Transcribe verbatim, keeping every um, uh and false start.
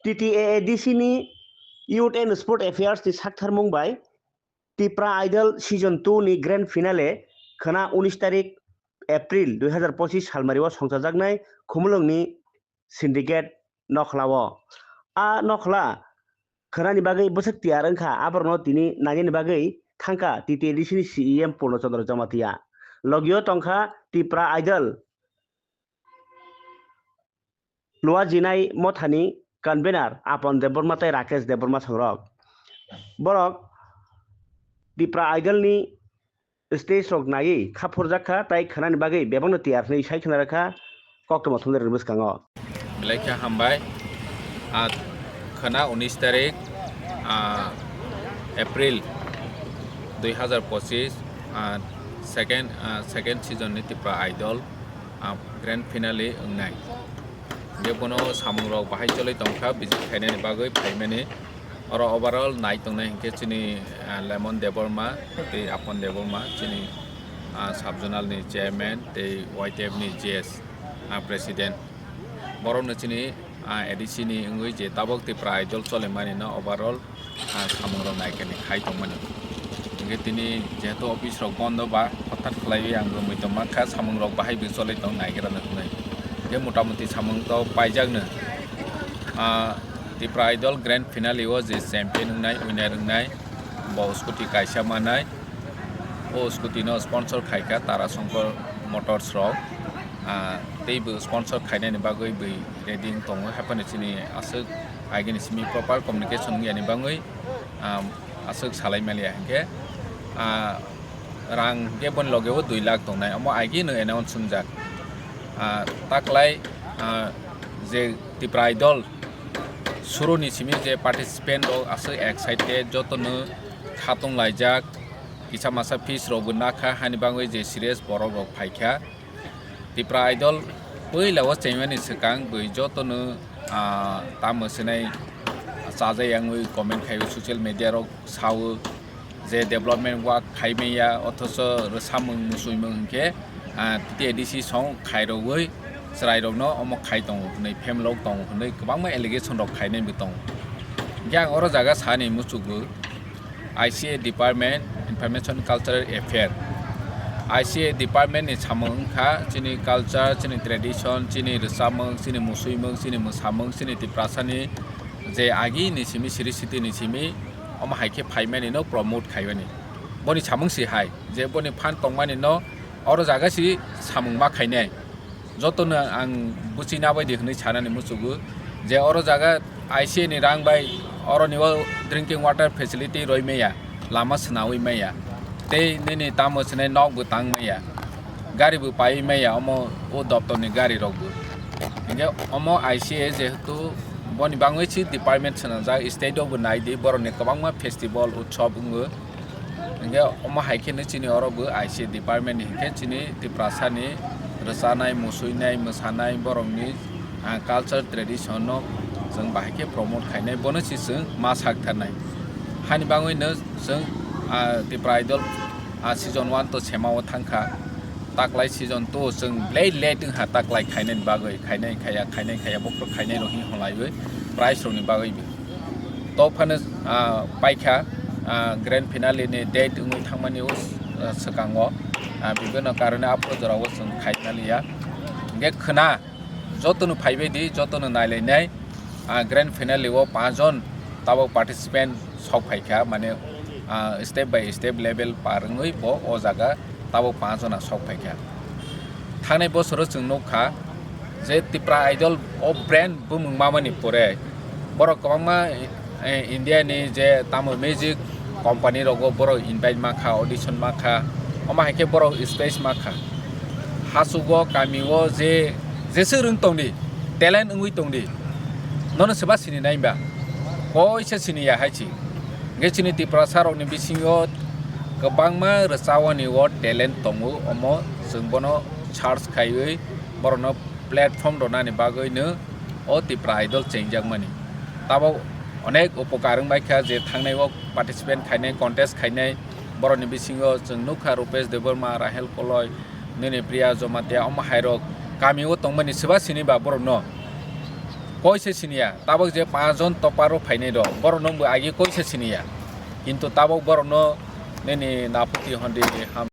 T T A A D C ni Youth and Sport Affairs ni saktharmung bai Tipra Idol Season two ni Grand Finale khwna unis tarik April dui hazar pochis salmari o songchajaknai Khumulwng ni Syndicate nokhla o. A nokhla khwnani bagwi bwswk tiyar wngkha, aborokno tini nainani bagwi thangkha T T A D C ni C E M Purno Chandra Jamatia. Logio tongkha Tipra Idol Luajinai Mothani convener Apon Debbarma tei Rakesh Debbarma songrok. Borok Tipra Idol ni stage rok naiwi kha phurjak kha, tai khwnani bagwi bebakno tiyar hwnwi sai khna rwkha koktwma thumnai rwni bwskango. Belai khe hambai. Ah, khwna unis tarik, ah, April dui hazar pochis, ah, second, ah, second season ni Tipra Idol, ah, grand finale wngnai. Hingke bono samungrok bahai choli tongkha, visit khainani bagwi phaimani. Oro overall nai tongnai hingke chini, ah, Lemon Debbarma tei Apon Debbarma, chini, ah, sub-zonal ni chairman tei Y T F ni G S, ah, president. Borokno chini, ah, A D C ni wngwi je tabok Tipra Idol cholimani no overall, ah, samungrok naikani khai tongmani. Hingke tini jehetu office rok bondo ba hothat khlaiwi ang romwi tongma kha, samungrok bahai bo choli tong naigra no hwnwi. Hingke motamuti samung to paijakno. Ah, Tipra Idol Grand Finale o je champion wngnai, winner wngnai, bo scooty kaisa manai. O scooty no sponsor khaikha Tara Shankar Motors rok. Ah, tei bo sponsor khainani bagwi bo ready wng tongo, haphano chini aswk agini simi proper communication wngya ni bagwi, ah, aswk salai maliya hinkhe, ah, rang hinkhe boni loge o dui lakh tongnai, omo agino announce wngjak. Ah, taklai, ah, je Tipra Idol suruni simi je participant rok aswk excited, jotono khatung laijak, kisa masa fees rokbo nakha, hani bagwi je serious borok rok phaikha. Tipra Idol puila o chengmani swkang bwi jotono, ah, tamo swnai chajai yangwi comment khaio, social media rok sao je development work khai manya, othocho rwsamung musuimung hinkhe, ah, T T A D C song khairogwi chwrairokno omo khai tongo hwnwi, family rok tongo hwnwi kwbangma allegation rok khainai bo tongo. Hinkhe ang oro jaga sani muchugo, I C A Department, Information Cultural Affair. I C A Department ni samung wngkha chini culture, chini tradition, chini rwchapmung, chini musuimung, chini mwsamung, chini Tiprasani je agi ni simi, siri siti ni simi, omo hai khe phaimani no promote khaimani. Boni samung si hai, je boni phan tongmani no oro jaga si samung ma khainai. Jotono ang buchina bai di hwnwi sanani muchugo je oro jaga I C A ni rang bai oroni o drinking water facility roi maya, lama swnawi maya, tei nini tamo swnai nok bo tang maya, gari bo pai maya, omo o doptor ni gari rok bo. Hinkhe omo I C A jehetu boni bangwi si department swnamjak, state o bo nai di, borok ni kwbangma festival utsob wngo. Hinkhe omo hai khe no chini oro bo I C A department ni hinkhe chini Tiprasa ni rwchanai, musuinai, mwsanai borok ni, ah, culture tradition no chwng bahai khe promote khainai, bono si chwng ma sak tharnai. Hani bangwi no chwng, ah, Tipra Idol, ah, season one to sema o thangkha, taklai season two chwng belai late wngkha taklai khainai ni bagwi, khainai khaya, khainai khaya, bokhorok khainai rok hinwi hwnlaiwi prize rok ni bagwi bo. To phano, ah, paikha, ah, grand finale ni date wngwi thangmani o, ah, swkango, ah, bibinno karone aphuru jorao chwng khai maliya. Hinkhe khwna jotono phaibai di, jotono nailainai, ah, grand finale o panch jon tabok participant sok phaikha, mane, ah, step by step level par wngwi bo o jaga tabok panch jona sok phaikha. Thangnai bosoro chwng nukha je Tipra Idol o brand bumung mamani pore borok kwbangma, eh, India ni je tamo music company rogo borok invite makha, audition makha, omo hai khe borok stage makha. Hachugo kami o je, jeswk rwng tongdi, talent wngwi tongdi, nono swba sini nai ba? Koisa sini ya hai si. Hingke chini Tiprasa rokni bisingo kwbangma rwchawani o talent tongo, omo chwng bono search khaiwi borokno platform rwnani bagwino o Tipra Idol chengjakmani. Tabok onek upokar wngbaikha je thangnai o participant khainai, contest khainai borokni bisingo chwng nukha Rupesh Debbarma, Rahel Koloi, nini Priya Jomatia, omo hairok kami o tongmani swba sini ba borokno. Koi se siniya, tabok je panch jon toparo phainai rok, borok no bo agi koi se siniya. Kintu tabok borok no nini naputi hondi ham.